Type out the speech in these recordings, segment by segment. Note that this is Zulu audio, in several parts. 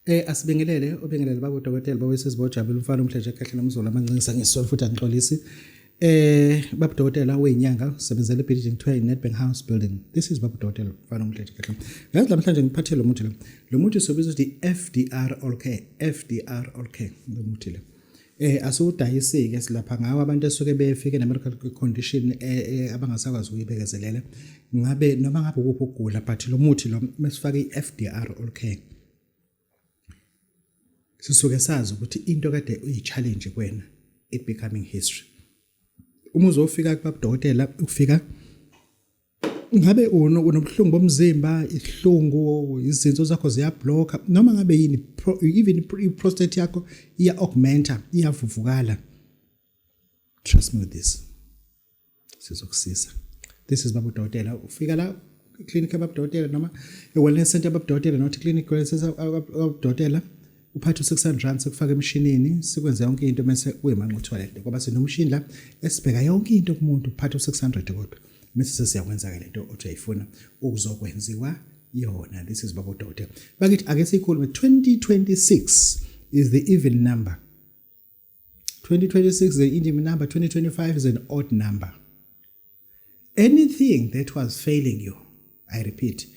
Asibingelele obingelele baba udokotela baba wesizibojabula umfana omhle nje khehle nomzulu amancingisa ngesiswele futhi angixolisi. Baba udokotela weyinyanga usebenzela ebuilding kuthiwa i-Nedbank House building. This is baba udokotela umfana omhle nje khehle. Yazi namhlanje ngiphathe lo muthi lo. Lo muthi sobiza ukuthi FDR All Care, FDR All Care lo muthi lo. Asiwudayisi-ke silapha ngawo abantu esuke befike ne-medical condition abangasakwazi ukuyibekezelela. Ngabe noma ngabe ukuphi ukugula but lo muthi lo mesifake i-FDR All Care sisuke sazi ukuthi into kade uyi-challenge kuwena it becoming history. Uma uzofika kubabudokotela ufika ngabe unobuhlungu bomzimba, isihlungu, izinso zakho ziyablocka noma ngabe yini, even i-prostate yakho iya-augmenta, iyavuvukala. Trust me with this, sizokusiza. This is baba udokotela. Ufika la clinic yababudokotela noma e-wellness center yababudokotela not clinic wellness center yababudokotela, uphathe u-600 rand sikufake emshinini sikwenze yonke into mese uyimanquthiwa lento ngoba sinomshini la esibheka yonke into kumuntu. Uphathe u-600 kodwa mese sesiyakwenza-ke lento othi uyayifuna ukuzokwenziwa yona. This is baba udokotela. Bakithi ake siyikhulume, 2026 is the even number. 2026 is the even number, 2025 is an odd number. Anything that was failing you, I repeat,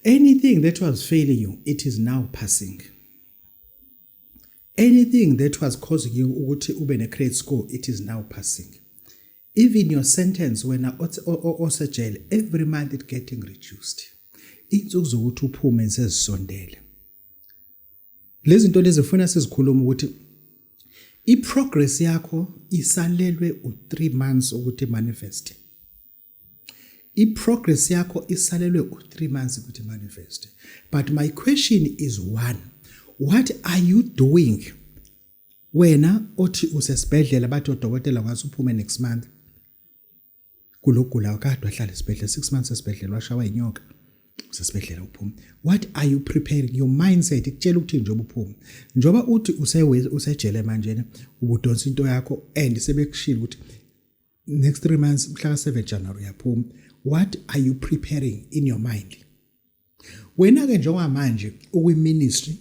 anything that was failing you, it is now passing. Anything that was causing you ukuthi ube ne-credit score, it is now passing. Even your sentence wena osejele, every month it getting reduced. Insuku zokuthi uphume sezisondele. Lezi zinto lezi funa sizikhuluma ukuthi i-progress yakho isalelwe u-3 months ukuthi manifest. I-progress yakho isalelwe u-3 months ukuthi manifest. But my question is one. What are you doing? Wena othi usesibhedlela bathi odokotela ngase uphume next month. Kulogula kade wahlala esibhedlela 6 months esibhedlela washawa inyoka. Usesibhedlela uphuma. What are you preparing? Your mindset ikutshela ukuthi njengoba uphuma. Njengoba uthi usejele manje ubudonsa into yakho and sebekushilo ukuthi next 3 months mhla ka 7 January uyaphuma. What are you preparing in your mind? Wena ke njengoba manje ukwi ministry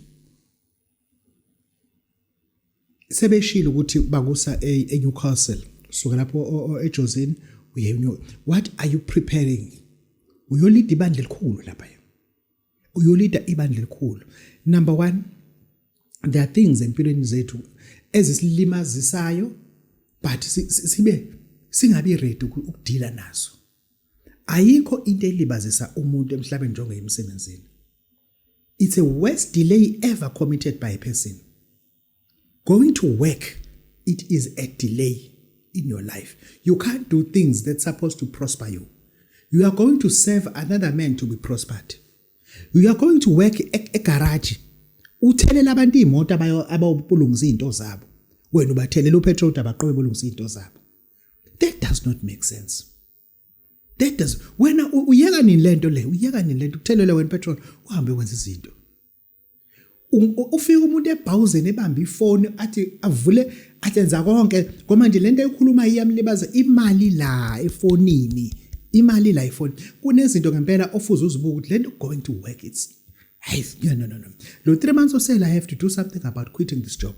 sebeshilo ukuthi bakusa eNewcastle, suka lapho eJozini uye eNew. What are you preparing? Uyolida ibandla elikhulu lapha. Uyolida ibandla elikhulu. Number 1, there are things empilweni zethu ezisilimazisayo but sibe singabi ready ukudila nazo. Ayikho into elibazisa umuntu emhlabeni njengoba emsebenzini. It's a worst delay ever committed by a person. Going to work, it is a delay in your life. You can't do things that's supposed to prosper you. You are going to serve another man to be prospered. You are going to work egarage. Uthelela abantu imoto abayobulungisa izinto zabo. Wena ubathelela upetrol abaqobe bulungisa izinto zabo. That does not make sense. That does wena uyeka nini lento le? Uyeka nini lento ukuthelele wena petrol uhambe wenza izinto. Ufika umuntu ebhawuzeni ebamba ifoni athi avule athi enza konke ngoba nje lento ekhuluma iyamlibaza imali la efonini. Imali la ifoni. Kunezinto ngempela ofuze uzibuke ukuthi lento going to work, it's hey, no no no no. Lo 3 months osele I have to do something about quitting this job.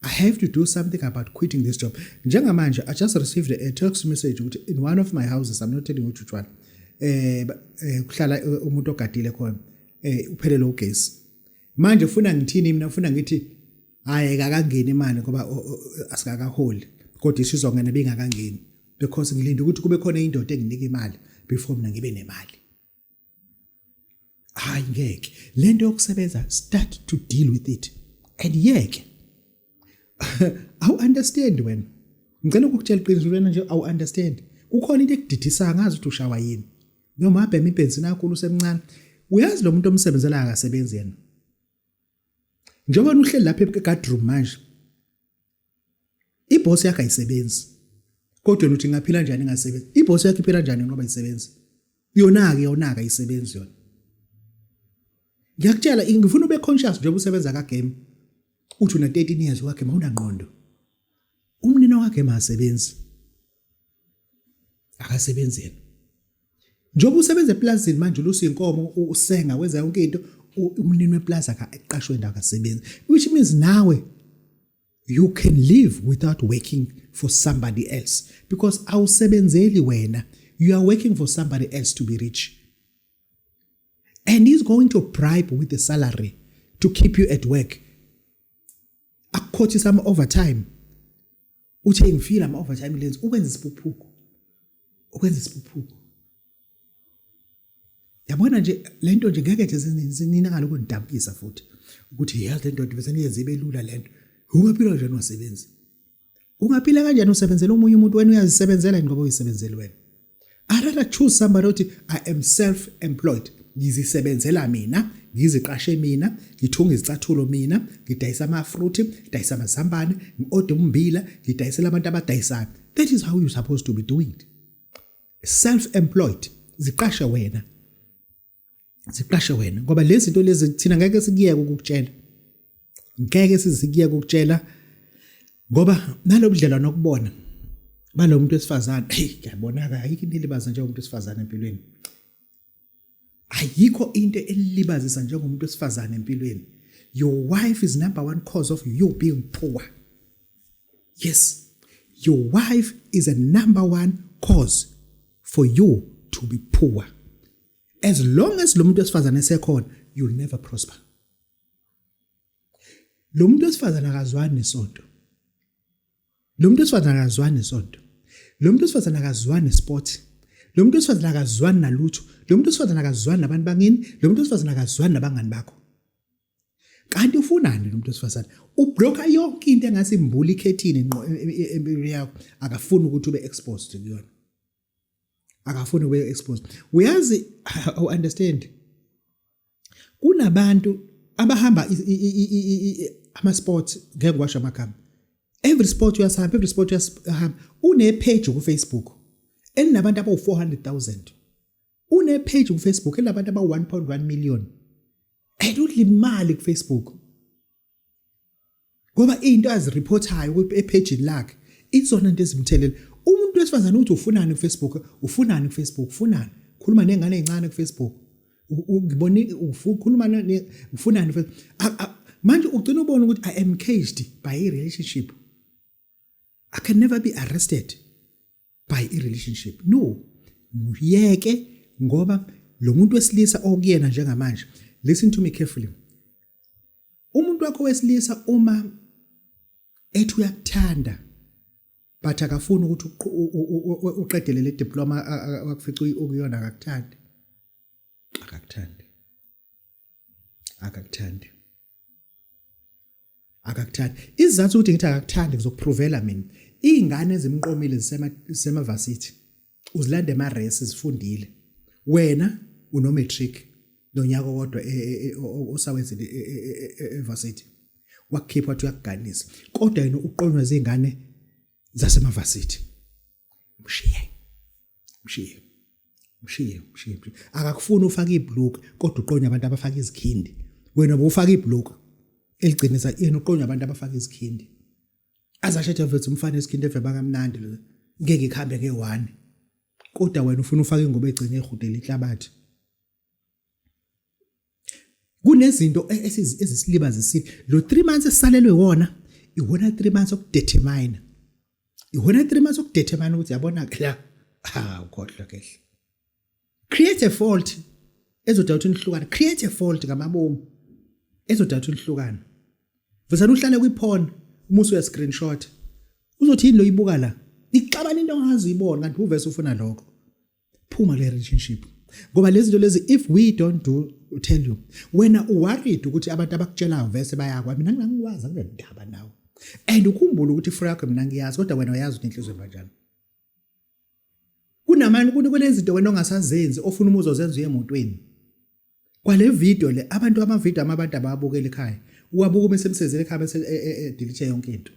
I have to do something about quitting this job. Njengamanje I just received a text message ukuthi in one of my houses, I'm not telling you which one. Kuhlala umuntu ogadile khona. Uphelele ugesi. Manje ufuna ngithini mina? Ufuna ngithi hayi akangeni imali ngoba asikakaholi. Kodwa isizongena bingakangeni because ngilinde ukuthi kube khona indoda enginika imali before mina ngibe nemali. Hayi ngeke. Lento yokusebenza, start to deal with it. And yeke. Awu understand wena. Ngicela ukukutshela iqiniso wena nje awu understand. Kukhona into ekudidisa ngazi ukuthi ushawa yini. Noma abhema ibhenzini kakhulu usemncane. Uyazi lo muntu omsebenzela akasebenzi yena. Njengoba uhleli lapha e-guard room manje. Iboss yakhe ayisebenzi. Kodwa wena uthi ngaphila kanjani ingasebenzi? Iboss yakhe iphila kanjani ngoba ayisebenzi? Yona-ke yona-ke ayisebenzi yona. Ngiyakutshela ngifuna ube conscious njengoba usebenza ka-game. Uthi una 13 years wakhe mawunangqondo. Umnini wakhe masebenzi. Akasebenzi yena. Njengoba usebenza eplazini manje ulusa inkomo usenga wenza yonke into. Umnini weplaza akaqashwe ndawo, akasebenzi, which means nawe you can live without working for somebody else, because awusebenzeli wena, you are working for somebody else to be rich, and he's going to bribe with the salary to keep you at work. Akukhothisa ama-overtime, uthe ngifile ama-overtime lenzi ukwenza isiphuphuko, ukwenza isiphuphuko. Yabona nje lento nje, ngeke nje sinina ngalokho nidabukisa futhi ukuthi yazi lento bese niyenze ibe lula lento. Ungaphila kanjani wasebenzi? Ungaphila kanjani usebenzela omunye umuntu? Wena uyazisebenzela yini? Ngoba uyisebenzeli wena. I rather choose somebody othi, "I am self employed, ngizisebenzela mina, ngiziqashe mina, ngithunga izicathulo mina, ngidayisa ama-fruit, ngidayisa amazambane, ngi-order ummbila, ngidayisela abantu abadayisayo." That is how you're supposed to be doing it. Self employed, ziqashe wena, ziqashe wena, ngoba lezi zinto lezi thina ngeke sikuyeke ukukutshela, ngeke sizikuyeke ukutshela, ngoba nalobudlelwano okubona balo muntu wesifazane, hey, ngiyabona ayikho into elibaza njengomuntu wesifazane empilweni, ayikho into elibazisa njengomuntu wesifazane empilweni. Your wife is number one cause of you being poor. Yes, your wife is a number one cause for you to be poor. As long as lo muntu wesifazane esekhona, you'll never prosper. Lo muntu wesifazane akazwani nesonto, lo muntu wesifazane akazwani nesonto, lo muntu wesifazane akazwani nesport, lo muntu wesifazane akazwani nalutho, lo muntu wesifazane akazwani nabantu bangini, lo muntu wesifazane akazwani nabangani bakho. Kanti ufunani lo muntu wesifazane? Ublocka yonke into engase imbula ikhethini ngqo empilweni yakho. Akafuni ukuthi ube exposed kuyona, akafuni ube exposed. Uyazi, I understand, kunabantu abahamba ama sports, ngeke ngiwasho amagama. Every sport uyasihamba, every sport uyasihamba. Une page ku Facebook elinabantu abawu 400,000, une page ku Facebook elinabantu abawu 1.1 million, and udla imali ku Facebook ngoba into azireportayo epage lakhe izona into ezimthelela. Umuntu wesifazane uthi ufunani ku Facebook? Ufunani ku Facebook? Ufunani? Khuluma nengane ezincane ku Facebook, ngibone ukhuluma, ufunani? Manje ugcina ubona ukuthi I am caged by a relationship, I can never be arrested by a relationship. No, muyeke, ngoba lo muntu wesilisa okuyena njengamanje, listen to me carefully, umuntu wakho wesilisa uma ethi uyakuthanda but akafuni ukuthi uqedele le diploma akufica ukuyona, akakuthandi, akakuthandi, akakuthandi, akakuthandi. Isizathu ukuthi ngithi akakuthandi, ngizokuprovela mina. Izingane ezimqomile zisemavasithi, uzilanda ema-res, zifundile. Wena uno matric nonyaka owodwa osawenzile evarsity, wakukhipha wathi uyakuganisa, kodwa yena uqonywa zingane zasemavasithi. Mshiye, mshiye, mshiye, mshiye. Akakufuni ufake ibhluku, kodwa uqonywa abantu abafaka izikhindi. Wena ubufaka ibhluku eligcinisa, yena uqonywa abantu abafaka izikhindi. Azashethe mfethu, umfana esikhindi eveba kamnandi lo, ngeke ikhambe nge-1, kodwa wena ufuna ufake ingubo egcine ehudela inhlabathi. Kunezinto ezisilibazisile. Lo 3 months esisalelwe wona, iwona 3 months okudetermine, iwona 3 months okudetermine ukuthi yabona ke la, ha, ukhohlwa kehle. Create a fault ezodala ukuthi nihlukane, create a fault ngamabomu ezodala ukuthi nihlukane. Vusana uhlale kwiphone, uma usuya screenshot uzothi yini lo ibuka la, ixabana into ongazi uyibona, kanti uvese ufuna lokho. Phuma le relationship, ngoba lezi zinto lezi, if we don't do tell you, wena uworried ukuthi abantu abakutshelayo vese bayakwa. Mina ngingakwazi, anginendaba nawe. And ukhumbule ukuthi ifro yakho mina ngiyazi, kodwa wena uyazi ukuthi inhliziyo kanjani. Kunamani kunezinto wena ongasazenzi ofuna uma uzozenza uye emotweni. Kwale video le, abantu ama video amabantu ababukela ekhaya, uwabuka uma semsezele ekhaya bese delete yonke into,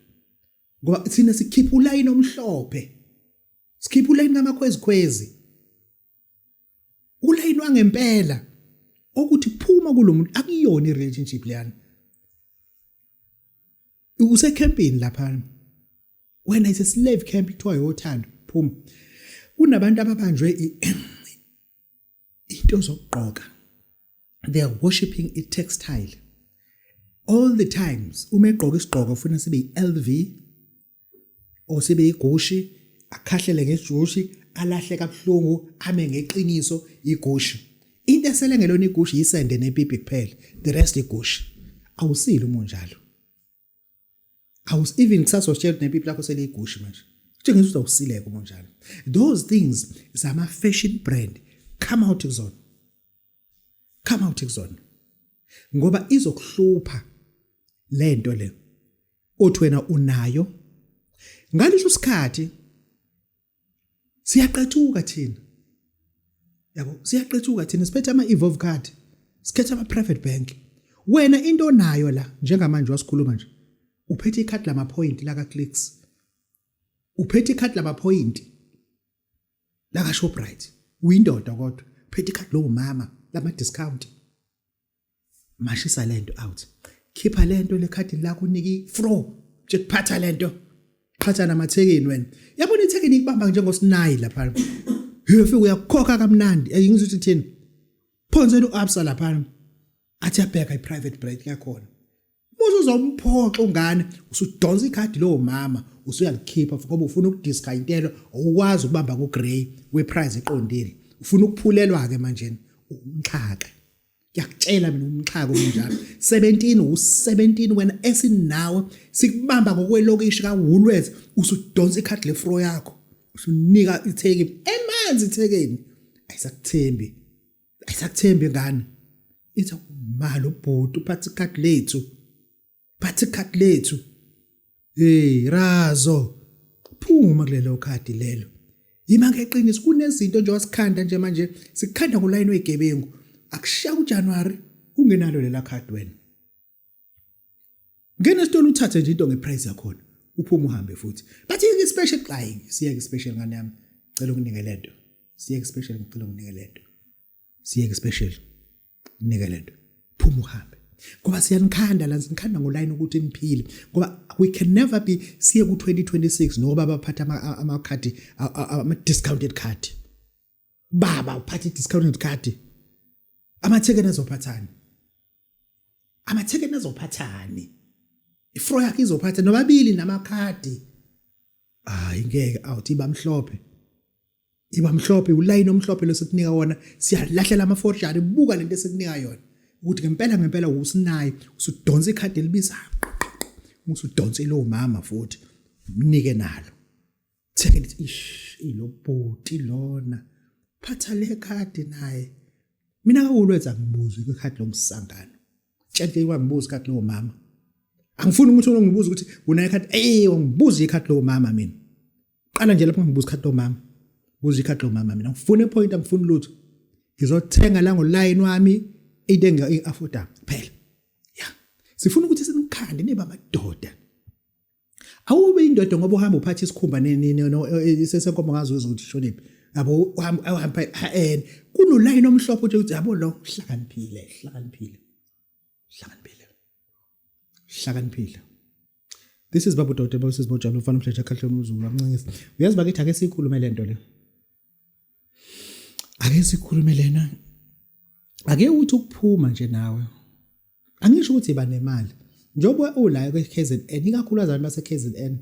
ngoba thina sikhipha ulayini omhlophe, sikhipha ulayini kamakhwezi khwezi, ulayini wangempela ukuthi phuma kulo muntu, akuyona i-relationship leyana. Usecampini lapha wena, is a slave camp kuthiwa yothando. Phuma. Kunabantu ababanjwe into zokugqoka. They are worshiping i textile all the times. Uma egqoka isigqoko ufuna sibe i-LV or sibe igushi, akhahlele ngejushi, alahle kabuhlungu, ame ngeqiniso igushi. Into esele ngelona igushi yisende nepipi kuphela, the rest igushi. Awusile uma unjalo. Awus even kusasa usitshela nepipi lakho seliyigushi manje. Tshengisa ukuthi awusileke uma unjalo. Those things zama fashion brand, come out kuzona. Come out kuzona. Ngoba izokuhlupha lento le. Othi wena unayo ngaleso sikhathi. Siyaqethuka thina, yabo, siyaqethuka thina, siphethe ama evolve card, sikhethe ama private bank. Wena into onayo la njengamanje wasikhuluma nje, uphethe ikhadi lama point la ka Clicks, uphethe ikhadi lama point la ka Shoprite, uyindoda kodwa uphethe ikhadi lo mama lama discount. Mashisa lento out, khipha lento lekhadi lakho, unike ifro nje kuphatha lento, qhatha namathekeni wena. Yabona ithekeni ikubamba njengosinayi lapha, uyofika uyakhokha kamnandi. Ngizwe ukuthi thini, phonsela uAbsa lapha, athi yabheka iprivate break yakhona. Muze uzomphoxa ungane, usudonsa ikhadi lowo mama, usuyalikhipha ngoba ufuna ukudiska intelo, awukwazi ukubamba ku grey we price eqondile, ufuna ukuphulelwa ke manje. Umxhaka, ngiyakutshela mina, umxhaka omunjalo. 17 u17 wena esinawe, sikubamba ngokwelokishi ka Woolworths, usudonsa ikhadi lefro yakho, usunika itheki emanzi ithekeni, ayisakuthembi, ayisakuthembi ingane. Ithi malo bhuti uphatha ikhadi lethu, phatha ikhadi lethu. Hey razo, phuma kulelo khadi lelo. Yima ngeqiniso. Kunezinto nje wasikhanda nje manje, sikhanda ngolayini wegebengu. Akushiya kuJanuary ungenalo lela khadi wena. Ngena esitolo uthathe nje into ngeprice yakhona, uphume uhambe futhi. Bathi yike special, hayi, siyeke special ngane yami, cela ukunike lento. Siyeke special, ngicela ukunike lento. Siyeke special, nike lento. Phuma uhambe. Ngoba siyanikhanda la, sinikhanda ngolayini ukuthi niphile. Ngoba we can never be siye ku 2026 noba baphatha amakhadi ama discounted card. Baba uphatha i discounted card. Amathekeni azophathani? Amathekeni azophathani? Ifro yakhe izophatha nobabili namakhadi. Hayi ngeke out, iba mhlophe. Iba mhlophe ulayini omhlophe lesikunika wona, siyalahlela ama forgery. Buka lento esikunika yona ukuthi ngempela ngempela usinayi. Usudonsa ikhadi elibizayo, usudonsa lo mama futhi, mnike nalo. Theke lithi ish, ilobhuti lona phatha le khadi naye. Mina kaWoolworths angibuzi kwikhadi lomsangano. Tshela wangibuza ikhadi lowo mama. Angifuni ukuthi ungibuze ukuthi unayo ikhadi. Eh, wangibuza ikhadi lowo mama mina. Qala nje lapho, ngibuza ikhadi lomama, buza ikhadi lomama. Mina ngifuna ipoint, angifuni lutho. Ngizothenga la ngolayini wami into engi-afforda kuphela. Ya, sifuna ukuthi sinikhande nibe amadoda. Awube indoda ngoba uhamba uphatha isikhumba sesenkomo, ngazi ukuthi shoniphi, yabo, uhamba uhamba en kunolayini omhlophe uthi yabo lo hlakaniphile, hlakaniphile, hlakaniphile, hlakaniphile. This is Babu Dr. Moses Bojalo, ufana umhleja khahloni uZulu amncingisi. Uyazi bakithi, ake sikhulume lento le. Ake sikhulume lena. Ake uthi ukuphuma nje nawe. Angisho ukuthi iba nemali. Njengoba ula kwe-KZN, ikakhulukazi abantu base-KZN,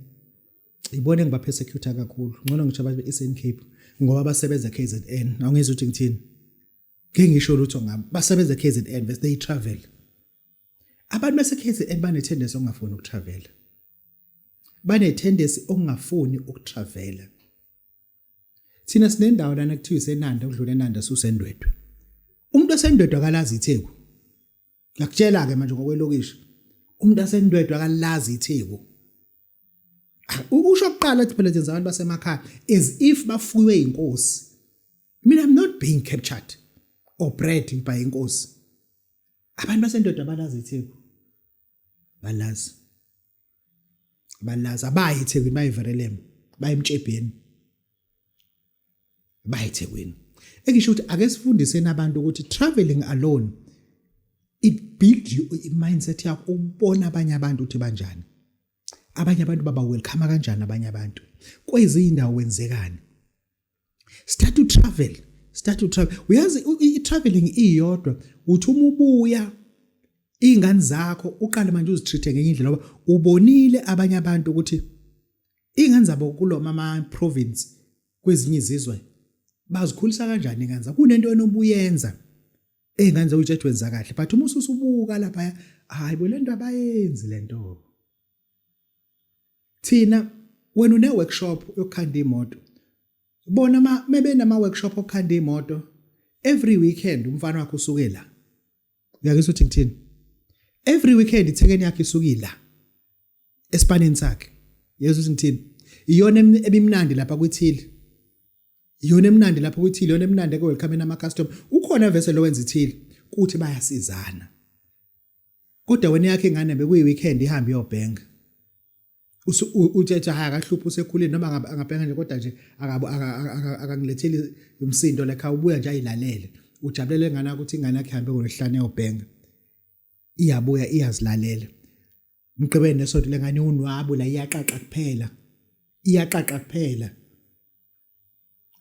ibona engiba persecute kakhulu. Ngcono ngisho abantu be-Eastern Cape ngoba basebenza KZN. Awungizwa ukuthi ngithini? Ngeke ngisho lutho ngabo. Basebenza KZN bese they travel. Abantu base KZN bane tendency okungafuni ukutravela. Bane tendency okungafuni ukutravela. Thina sinendawo lana kuthiwa iseNanda, ukudlula eNanda susendwedwe. Umuntu osendwedwe akalazi iTheku. Ngiyakutshela ke manje ngokwelokishi. Umuntu asendwedwe akalazi iTheku. Usho kuqala athi phela zenza abantu basemakhaya as if bafuywe inkosi. Mina I'm not being captured or bred by inkosi. Abantu basendoda abalazi iTheku. Balazi. Balazi, abayi eThekwini, baye eVerelem, baye eMtshebheni. Baye eThekwini. Engisho ukuthi ake sifundiseni abantu ukuthi traveling alone, it build you i-mindset yakho, ukubona abanye abantu ukuthi banjani. Abanye abantu baba welcome kanjani abanye abantu. Kwezinye indawo wenzekani? Start to travel. Start to travel. Uyazi i-traveling iyodwa, uthi uma ubuya iy'ngane zakho uqale manje uzitreat-e ngenye indlela, ngoba ubonile abanye abantu ukuthi iy'ngane zabo kulo mama-province kwezinye izizwe bazikhulisa kanjani iy'ngane zabo. Kunento enobuyenza ey'ngane zakho uyitshethi wenza kahle, but uma ususubuka laphaya, hhayi bo, le nto abayenzi le nto. Thina wena une-workshop yokukhanda imoto, bona ma mebenama-workshop okukhanda imoto every weekend umfana wakho usuke la. Uyakizwa ukuthi ngithini? Every weekend ithekeni yakhe isuke la esipaneni sakhe. Yezwa ukuthi ngithini? Iyona ebimnandi lapha kwithili, iyona emnandi lapha kwithili, iyona emnandi eku-welcome ama-customer. Ukhona vese lo wenza ithili kuthi bayasizana, kodwa wena yakhe ingane bekuyi-weekend ihambe iyobhenga, utshetha hayi akahluphi, usekhulile, noma angabhenga nje, kodwa nje akangiletheli umsindo la ekhaya, ubuya nje ayilalele, ujabulele ingane yakho ukuthi ingane yakhe ihambe ngolwesihlanu iyobhenga, iyabuya iyazilalela. Mgqibelo nesonto lengane unwabu la, iyaqaqa kuphela, iyaqaqa kuphela.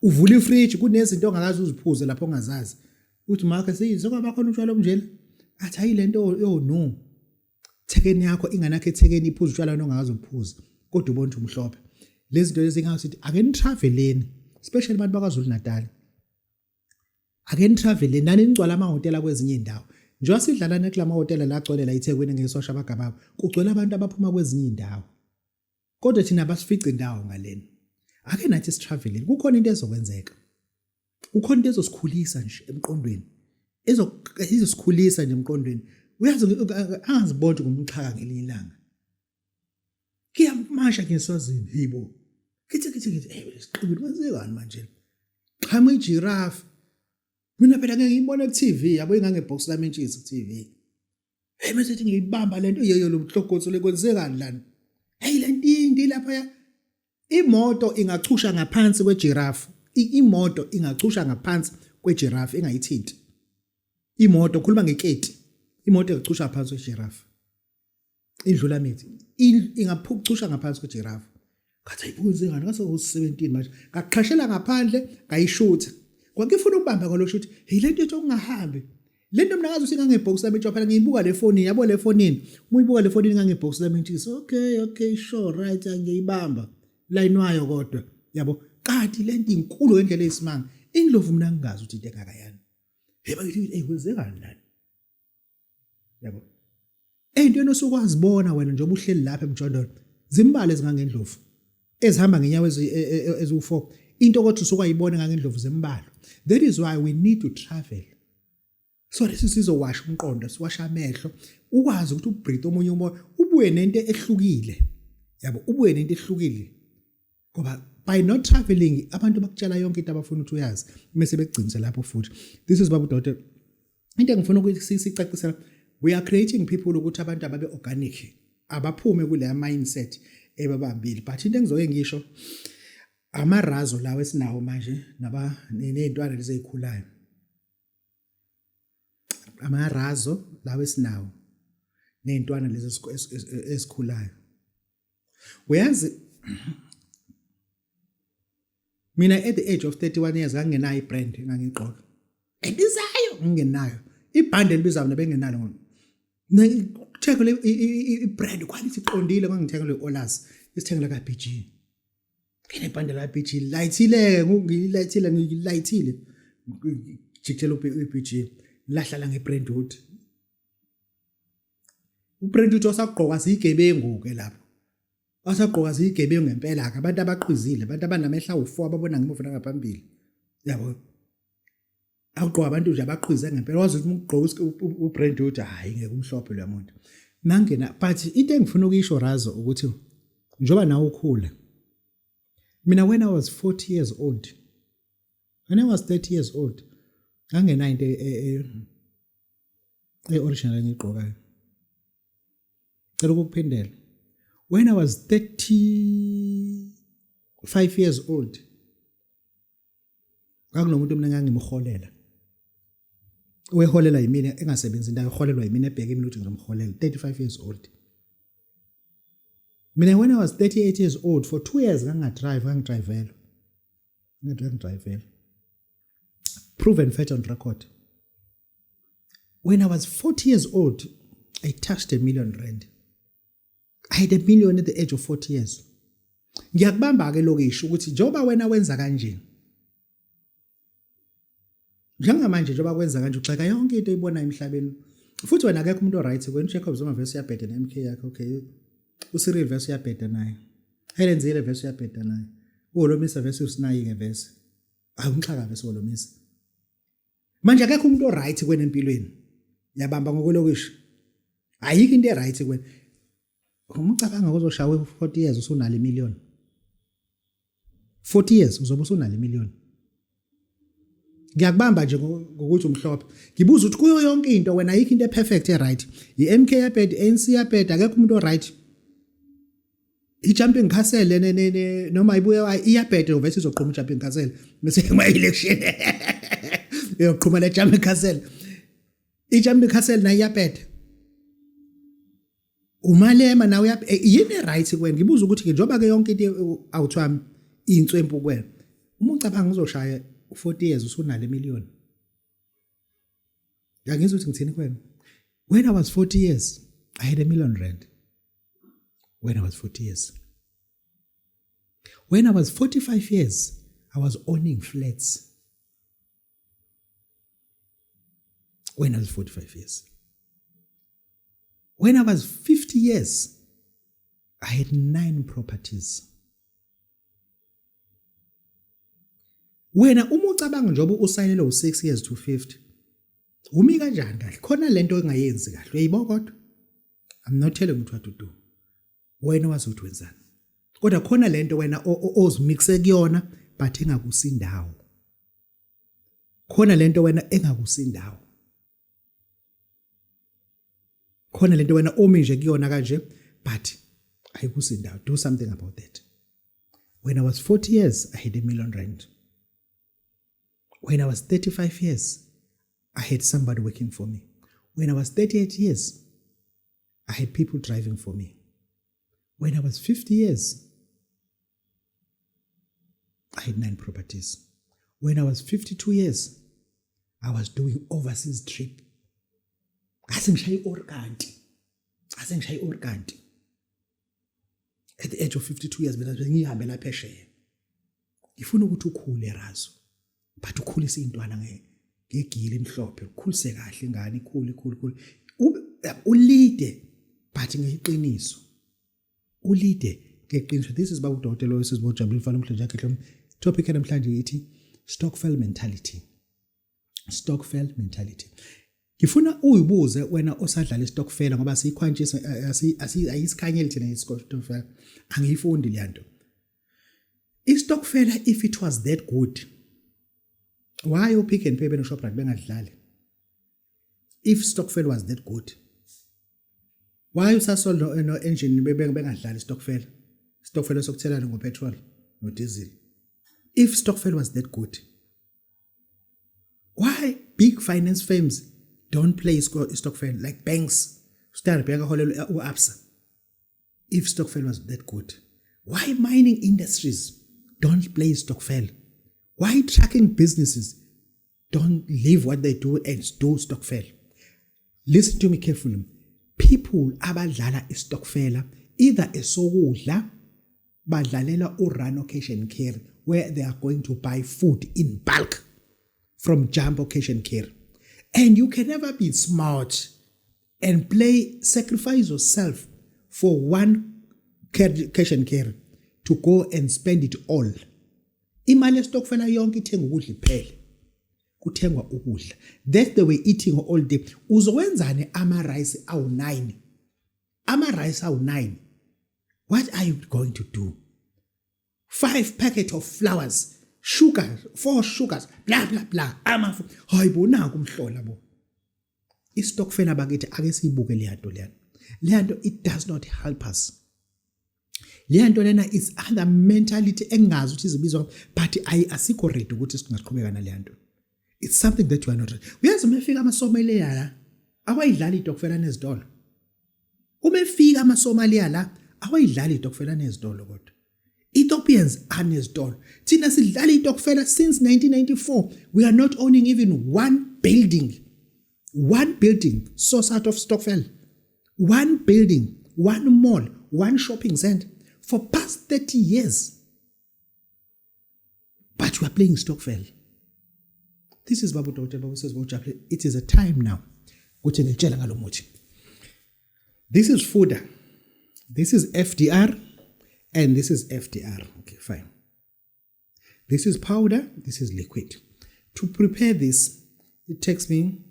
Uvula ifridge, kunezinto ongakaze uziphuze lapho ongazazi, uthi makhe sekwaba khona utshwala obunjena, athi hayi lento yo no. Thekeni yakho, ingane yakho ethekeni iphuza utshwala ongakaze uphuze, kodwa ubona ukuthi umhlophe. Lezi zinto lezi ngasithi ake nitraveleni, especially abantu bakwaZulu Natal, ake nitraveleni nani, nigcwala amahhotela kwezinye iy'ndawo. Njengoba sidlala nekula mahhotela la agcwele la eThekwini ngesosha abagababo, kugcwele abantu abaphuma kwezinye iy'ndawo, kodwa thina abasifici indawo ngalena. Ake nathi sitraveleni, kukhona into ezokwenzeka, kukhona into ezosikhulisa nje emqondweni, ezosikhulisa nje emqondweni. Uyazi angazibona ukuthi ngumxhaka ngelinye ilanga kiyamasha ngeswazini, yibo kithi kithi kithi, eh siqibile, kwenzekani manje? Qhamu ijirafe, mina phela ngeke ngiyibone ku TV yabo, ingangebox lami intshisi ku TV. Hey, mase thi ngiyibamba lento yeyo lo mhlogotso lekwenzekani lana? Hey, le ntindi lapha, imoto ingachusha ngaphansi kwejirafu, imoto ingachusha ngaphansi kwejirafu ingayithinti imoto. Khuluma ngeketi, imoto ingachusha ngaphansi kwejirafu, indlula mithi ingaphucusha ngaphansi kwejirafu. Ngathi ayibukwenzekani ngase u-17 manje, ngaqhashela ngaphandle, ngayishutha, kwakufuna ukubamba kwalo shuthi. Hey, lento ethi okungahambi lento, mina ngazi ukuthi ingangebhox lami phela, ngiyibuka le fonini yabo, le fonini, uma uyibuka le fonini ingangebhox lami intshisi. Okay, sure, right, ngiyibamba line wayo, kodwa yabo kanti lento inkulu ngendlela eyisimanga, indlovu. Mina ngingazi ukuthi into engakayani. Hey bakithi, hey, kwenzekani lana yabo? Eyintweni osukwazibona wena njengoba uhleli lapha emjondolo, zimbali ezingangendlovu ezihamba ngenyawo eziwu-4, into kodwa usukwayibona ngangendlovu zembalwa. That is why we need to travel, so lesi sizowasha umqondo, siwasha amehlo, ukwazi ukuthi ubreathe omunye umoya, ubuye nento ehlukile yabo, ubuye nento ehlukile, ngoba by not traveling abantu bakutshela yonke into abafuna ukuthi uyazi, bese bekugcinise lapho futhi. This is Baba Udokotela. Into engifuna ukuthi sicacisela, we are creating people ukuthi abantu ababe organic, abaphume kuleya mindset ebabambile. But into engizoke ngisho, amarazo lawo esinawo manje naba ney'ntwana lezi ey'khulayo, amarazo lawo esinawo ney'ntwana lezi ezikhulayo. Uyazi, mina at the age of 31 years ngangingenayo ibrand engangiyigqoka ebizayo, ngingenayo ibhande elibizayo, mina bengenalo. Ngithengele i-brand quality iqondile, ngangithengele i-Olas, isithengele ka-BG, nginebhande la BG layithile, ngilayithile, ngilayithile, jikijela u-BG, lahlala ngebrand hood, ubrand hood osagqoka siyigebengu ke lapho, basagqoka ziyigebengu ngempela ke, abantu abaqhwizile, abantu abanamehla awu-4 ababona ngemuva nangaphambili yabo, awugqoka abantu nje abaqhwize ngempela, wazi ukuthi uma ugqoka ubrand hood, hhayi ngeke, umhlophe lo muntu mangena. But into engifuna ukuyisho razo ukuthi njengoba nawe ukhula, mina when I was 40 years old, when I was 30 years old, ngangenayo into e-original engiyigqokayo. Cela ukukuphindela, when I was 35 years old, kwakunomuntu mina engangimholela, oweholela yimina, engasebenzi indawo, eholelwa yimina, ebheke mina ukuthi ngizomholela, 35 years old mina. When I was 38 years old, for 2 years ngangingadrive, ngangidrayivelwa, ngangidrayivelwa. Proven fact on record. When I was 40 years old, I touched R1 million. I had a million at the age of 40 years. Ngiyakubamba ke lokisho ukuthi njengoba wena wenza kanje, njengamanje njengoba kwenza kanje, uxeka yonke into oyibonayo emhlabeni, futhi wena akekho umuntu oright wena. UJacob Zuma vese uyabheda ne-MK yakhe, okay. UCyril vese uyabheda naye. Helen Zille vese uyabheda naye. UHolomisa vese usinayi-ke vese awumxhaka vese uHolomisa. Manje akekho umuntu oright kwena empilweni, yabamba ngokwelokisho, ayikho into eright kwena. Uma ucabanga kuzoshawa 40 years usunalo imillion, 40 years uzobe usunalo imillion. Ngiyakubamba nje ngokuthi umhlophe, ngibuza ukuthi kuyo yonke into wena ayikho into eperfect eright. I-MK yabheda, ANC yabheda, akekho umuntu oright. I-jumping castle ne noma ibuye iyabheda vese izoqhuma i-jumping castle bese kuma election iyoqhuma le jumping castle. I-jumping castle nayo iyabheda. Umalema nawe yini right kuwena? Ngibuza ukuthi ke njengoba ke yonke into awuthwami inswempu kuwena, uma ucabanga uzoshaya 40 years usunalo imillion, ngiyangizwa ukuthi ngithini kuwena. When I was 40 years, I had R1 million. When I was 40 years. When I was 45 years, I was owning flats. When I was 45 years. When I was 50 years, I had nine properties. Wena uma ucabanga njengoba usayinele u6 years to 50, umi kanjani kahle khona lento engayenzi kahle, uyayibo? Kodwa I'm not telling you what to do, wena wazi ukuthi wenzani, kodwa khona lento wena ozimixe kuyona but engakusindawo. Khona lento wena engakusindawo, khona lento wena omi nje kuyona kanje but ayikusindawo. Do something about that. When I was 40 years, I had R1 million. When I was 35 years, I had somebody working for me. When I was 38 years, I had people driving for me. When I was 50 years, I had nine properties. When I was 52 years, I was doing overseas trip. Ngase ngishaya i-orkanti. Ngase ngishaya i-orkanti. At the age of 52 years mina ngihambe lapha phesheya. Ngifuna ukuthi ukhule razo. But ukhulise intwana ngegili emhlophe, ukhulise kahle ingane ikhule ikhule ikhule. Ulide but ngeqiniso. Ulide ngeqiniso. This is baba udokotela wesizibojabula mfana omhle nje akhe. Topic namhlanje ithi stokvel mentality. Stokvel mentality. Ngifuna uyibuze wena osadlala istokfela, ngoba siyikhwantshisa, ayisikhanyeli thina istokfela. Angiyifundi le nto. Istokfela, if it was that good, why uPick and Pay beno Shoprite bengadlali? If stokvel was that good, why uSasol no Engen bengadlali stokfela? Stokfela sokuthelana ngopetrol no diesel. If stokvel was that good, why big finance firms don't play stokvel like banks, Standard Bank aholela u-Absa? If stokvel was that good, why mining industries don't play stokvel? Why trucking businesses don't leave what they do and do stokvel? Listen to me carefully. People abadlala istokfela, either esokudla, badlalela urun cash and carry, where they are going to buy food in bulk from Jumbo Cash and Carry. And you can never be smart and play sacrifice yourself for one cash and carry to go and spend it all. Imali estokfela yonke ithenga ukudla iphele, kuthengwa ukudla. That's the way eating all day. Uzokwenzani ama rice awu9, ama rice awu9? What are you going to do? Five packet of flours, sugar, four sugars, blah blah blah, amafu. Hayibo, naku umhlola bo. Istokfela bakithi, ake siyibuke leya nto leyana. Leya nto, it does not help us. Leya nto lena is other mentality engazi ukuthi izibizwa, but ayi, asikho ready ukuthi singaqhubeka naleya nto. It's something that you are not ready. Uyazi, uma efika amaSomalia la, awayidlala itokfela nezitolo. Uma efika amaSomalia la, awayidlala itokfela nezitolo, kodwa Ethiopians anezitolo. Thina sidlala itokfela since 1994. We are not owning even one building. One building source out of stokvel. One building, one mall, one shopping center for past 30 years. But we are playing stokvel. This is Babu Dr. Babu says it is a time now. Ukuthi ngitshela ngalomuthi. This is FUDA. This is FDR and this is FDR. Okay, fine. This is powder, this is liquid. To prepare this, it takes me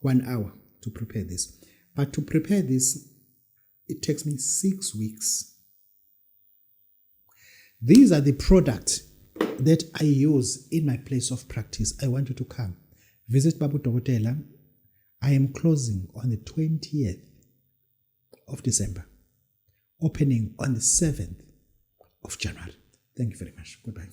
1 hour to prepare this. But to prepare this, it takes me 6 weeks. These are the products that I use in my place of practice. I want you to come. Visit Babu Dokotela. I am closing on the 20th of December, opening on the 7th of January. Thank you very much. Goodbye.